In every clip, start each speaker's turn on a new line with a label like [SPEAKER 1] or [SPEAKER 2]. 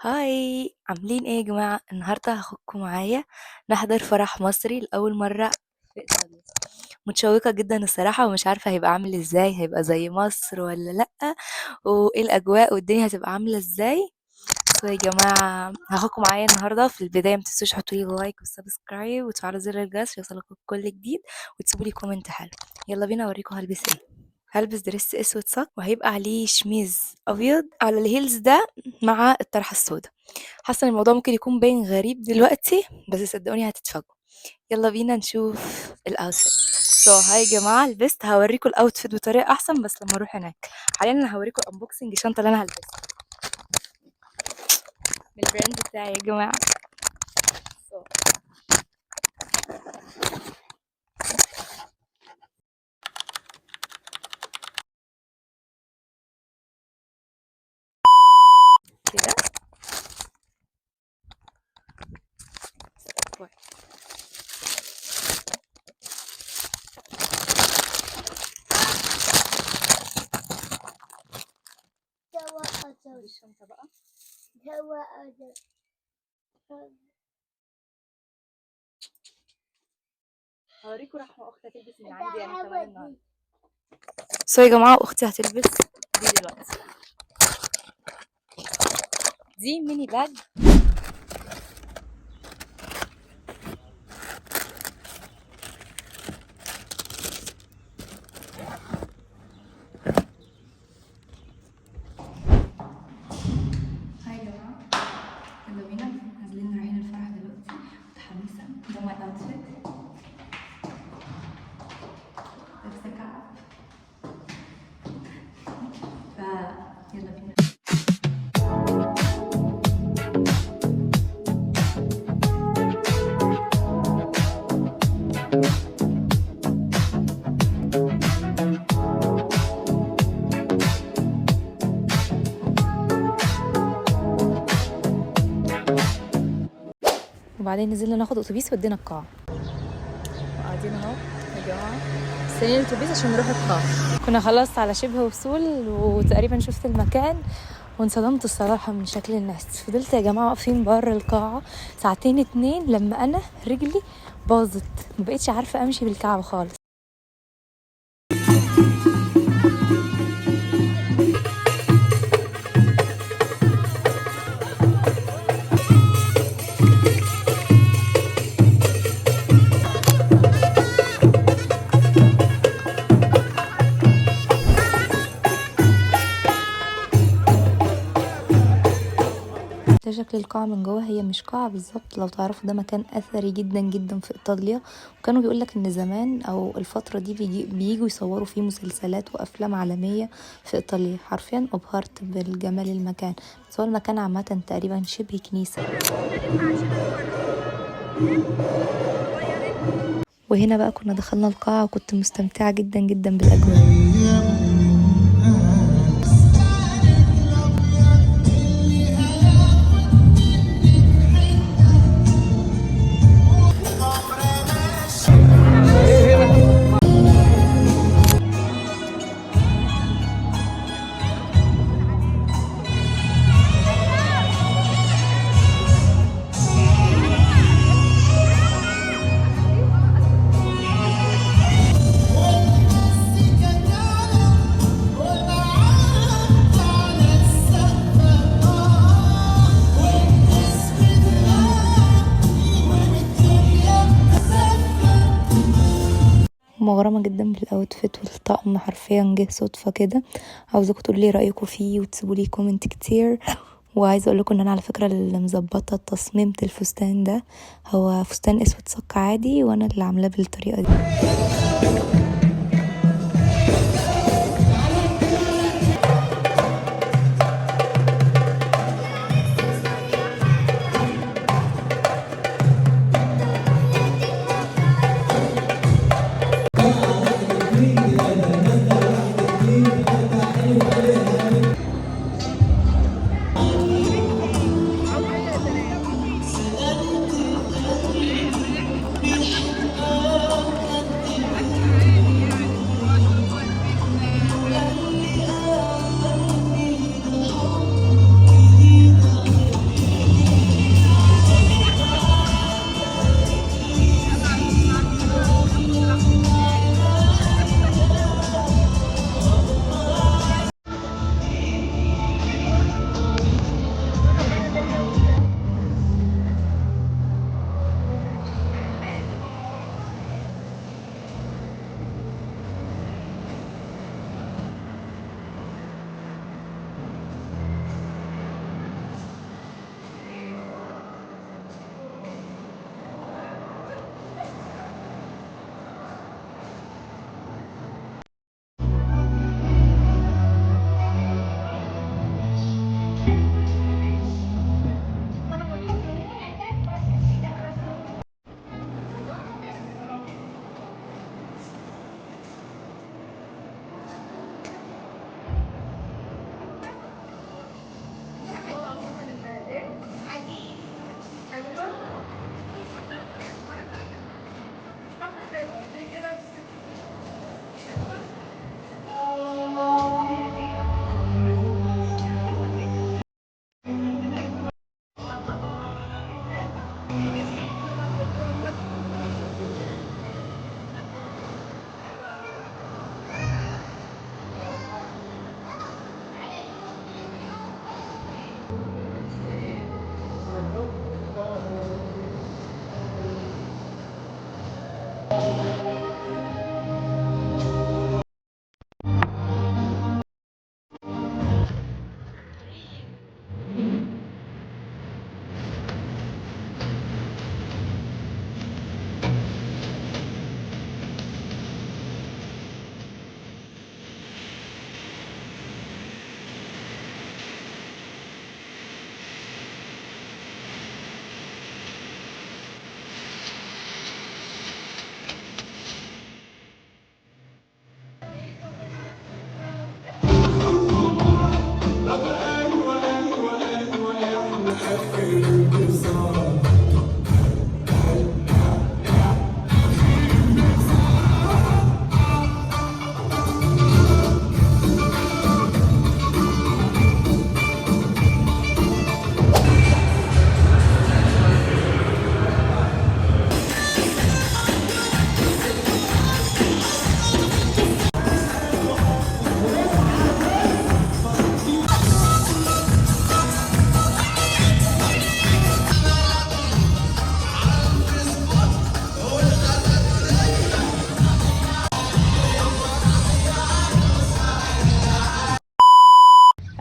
[SPEAKER 1] Hi، عاملين ايه يا جماعة؟ النهاردة هاخدكم معايا نحضر فرح مصري لأول مرة في إيطاليا. متشوقة جدا الصراحة، ومش عارفة هيبقى عامل ازاي، هيبقى زي مصر ولا لأ، وايه الأجواء والدنيا هتبقى عاملة ازاي. so يا جماعة هاخدكم معايا النهاردة. في البداية متنسوش تحطوا لي like و subscribe وتفعلوا زر الجرس يوصلكم كل جديد، وتسيبوا لي comment حلو. يلا بينا اوريكم هلبس ايه. هلبس dress اسود صك، وهيبقى عليه شميز ابيض على ال heels ده مع الطرحة السوداء. حاسه ان الموضوع ممكن يكون باين غريب دلوقتي، بس صدقوني هتتفاجئوا. يلا بينا نشوف ال outfit. Hi يا جماعة، لبست. هوريكم ال outfit بطريقة احسن بس لما اروح هناك. حاليا انا هوريكم unboxing الشنطة اللي انا هلبسها من ال brand بتاعي يا جماعة. كده الشنطة بقى. هوريكم رحمة أختي هتلبس من عندي أنا كمان النهاردة. so يا جماعة أختي هتلبس دي دلوقتي، دي mini bag. Hi يا جماعة، يلا بينا نازلين رايحين الفرح دلوقتي. متحمسة. ده my outfit، لابسة كعب. فيلا بينا. وبعدين نزلنا ناخد اتوبيس ودينا القاعة. قاعدين اهو يا جماعة مستنيين الاتوبيس عشان نروح القاعة. كنا خلاص على شبه وصول، وتقريبا شفت المكان وانصدمت الصراحة من شكل الناس. فضلت يا جماعة واقفين بره القاعة ساعتين اتنين لما انا رجلي باظت، ما بقيتش عارفة امشي بالكعب خالص. ده شكل القاعة من جوه. هي مش قاعة بالظبط، لو تعرفوا ده مكان أثري جدا جدا في إيطاليا، وكانوا بيقولك إن زمان أو الفترة دي بييجوا يصوروا فيه مسلسلات وأفلام عالمية في إيطاليا. حرفيا أبهرت بالجمال المكان. بس هو المكان عامة تقريبا شبه كنيسة. وهنا بقى كنا دخلنا القاعة، وكنت مستمتعة جدا جدا بالأجواء. مغرمة جدا بال outfit والطقم، حرفيا جه صدفة كده. عاوزاكم تقولوا لي رأيكم فيه وتسيبوا لي comment كتير. وعايزة اقول لكم ان انا على فكرة اللي مظبطة تصميم الفستان ده، هو فستان اسود صك عادي، وانا اللي عاملاه بالطريقة دي.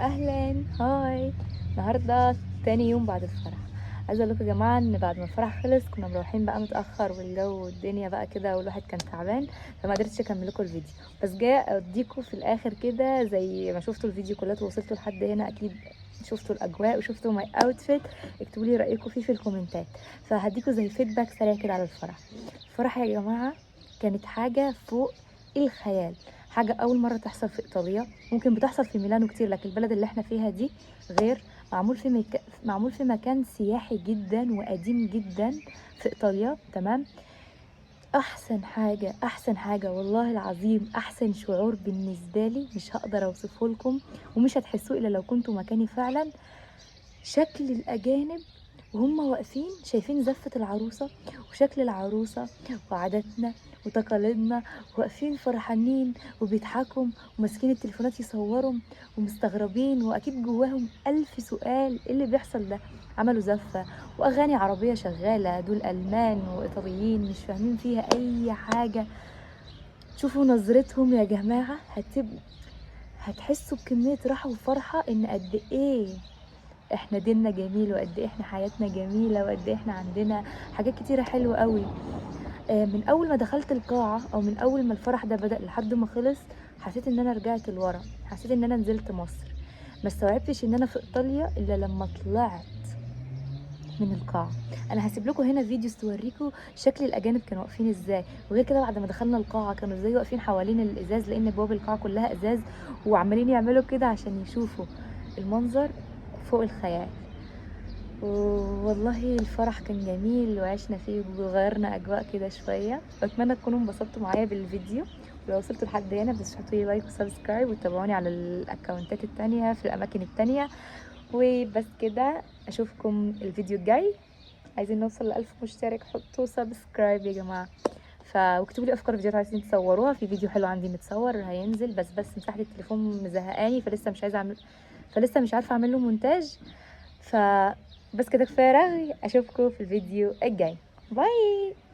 [SPEAKER 1] اهلا، hi. النهارده تاني يوم بعد الفرح. عايزه اقول لكم يا جماعة ان بعد ما الفرح خلص كنا مروحين بقى متاخر، والجو والدنيا بقى كده، والواحد كان تعبان، فما قدرتش اكمل لكم الفيديو. بس جاية اديكم في الاخر كده زي ما شفتوا الفيديو كله ووصلتوا لحد هنا، اكيد شفتوا الاجواء وشفتوا my outfit. اكتبوا لي رايكم فيه في الكومنتات. فهديكم زي feedback سريع كده على الفرح. الفرح يا جماعة كانت حاجة فوق الخيال، حاجة اول مرة تحصل في ايطاليا، ممكن بتحصل في ميلانو كتير، لكن البلد اللي احنا فيها دي غير. معمول في مكان سياحي جدا وقديم جدا في ايطاليا، تمام. احسن حاجة، احسن حاجة والله العظيم، احسن شعور بالنسبة لي مش هقدر اوصفه لكم، ومش هتحسوه الا لو كنتوا مكاني فعلا. شكل الاجانب وهم واقفين شايفين زفه العروسة وشكل العروسة وعاداتنا وتقاليدنا، واقفين فرحانين وبيضحكوا وماسكين التليفونات يصوروا ومستغربين، واكيد جواهم الف سؤال ايه اللي بيحصل ده. عملوا زفه واغاني عربية شغالة، دول المان وايطاليين مش فاهمين فيها اي حاجة. شوفوا نظرتهم يا جماعة، هتحسوا بكمية راحة وفرحه ان قد ايه احنا ديننا جميل، وقد ايه احنا حياتنا جميلة، وقد ايه احنا عندنا حاجات كتيرة حلوة قوي. من اول ما دخلت القاعة او من اول ما الفرح ده بدأ لحد ما خلص، حسيت ان انا رجعت لورا، حسيت ان انا نزلت مصر. ما استوعبتش ان انا في ايطاليا الا لما طلعت من القاعة. انا هسيب لكم هنا videos توريكم شكل الاجانب كانوا واقفين ازاي، وغير كده بعد ما دخلنا القاعة كانوا ازاي واقفين حوالين الازاز، لان ابواب القاعة كلها ازاز، وعمالين يعملوا كده عشان يشوفوا المنظر فوق الخيال. والله الفرح كان جميل وعشنا فيه وغيرنا اجواء كده شوية. واتمنى تكونوا انبسطتوا معايا بالفيديو، ولو وصلتوا لحد هنا بس حطوا لي like و subscribe، وتابعوني على الاكونتات التانية في الاماكن التانية. وبس كده، اشوفكم الفيديو الجاي. عايزين نوصل ل1000 مشترك، حطوا subscribe يا جماعة. واكتبوا لي افكار فيديوهات عايزين تصوروها. في فيديو حلو عندي متصور هينزل، بس مساحة التليفون مزهقاني، فلسه مش عايزه اعمل، فلسه مش عارفه اعمل له مونتاج. فبس كده كفاية رغي، اشوفكم في الفيديو الجاي. bye.